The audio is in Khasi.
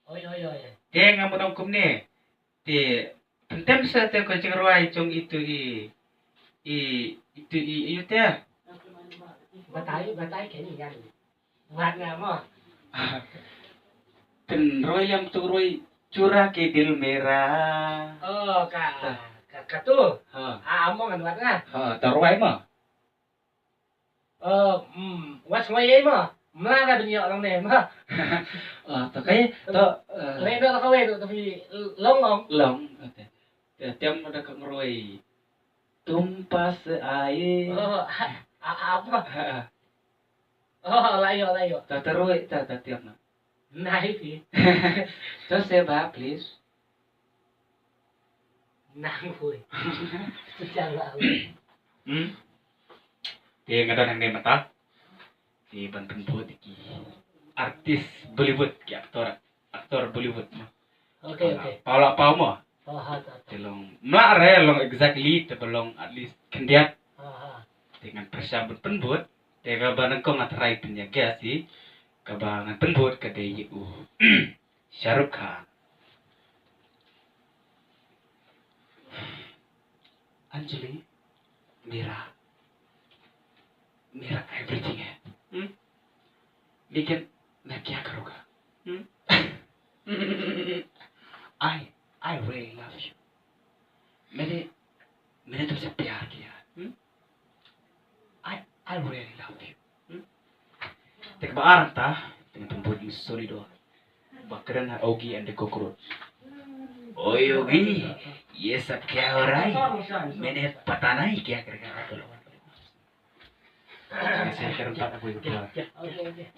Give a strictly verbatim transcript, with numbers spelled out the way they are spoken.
Oi, oi, oi. Te nga mut ong kumne. Te pyntem sa te ko jingrwai jong itu i, i, itu i, itu te. Batai, batai keni yan. Wat nga mo. Pynrwai lem tu rwai Chura Ke Dil Mera. Oh, ka, ka, ka tu. Ha. Ah, mo ngan wat nga. Ha, ta rwai mo. Oh, hmm, wat nga ye mo. Mla da bin yo long ne mo. Ah, ta kai, ta, eh, le do ka we do ta bi long long. Long, okay. Te tem da ka ngroi. Tum pas ai. Oh, a, a, apa? Ha, ha. Oh, la yo, la yo. Ta, ta roi, ta, ta tiap na. Nai pi. Just say ba, please. Nang hui. Jangan. Hmm? Te nga don hangne mynta. Te ban pynbud ki artist Bollywood, ki aktor, aktor Bollywood mo. Okay, okay. Paw la paw mo. Ha, ha, ha, ha. Te long mla re long exactly, te ba long at least khyndiat. Ha, ha. Te ngan pyrshang ban pynbud, te kaba nyngkong nga try pynïa guess hi, kaba ngan pynbud ka dei u Shah Rukh Khan. Anjali, mera, mera everything hai. Hmm? Lekin main kya karoga? Hmm? I, I really love you. मैंने, मैंने तुमसे प्यार किया। Hmm? I, I really love you. Hmm? Te kaba ar ta, te ngan pynbud ïa u Sonido ba kren ha Oogie and the Cockroach. ओ योगी, ये सब क्या हो रहा है? मैंने पता नहीं क्या कर रहा है। Te ngan sa kren pat ha Oogie.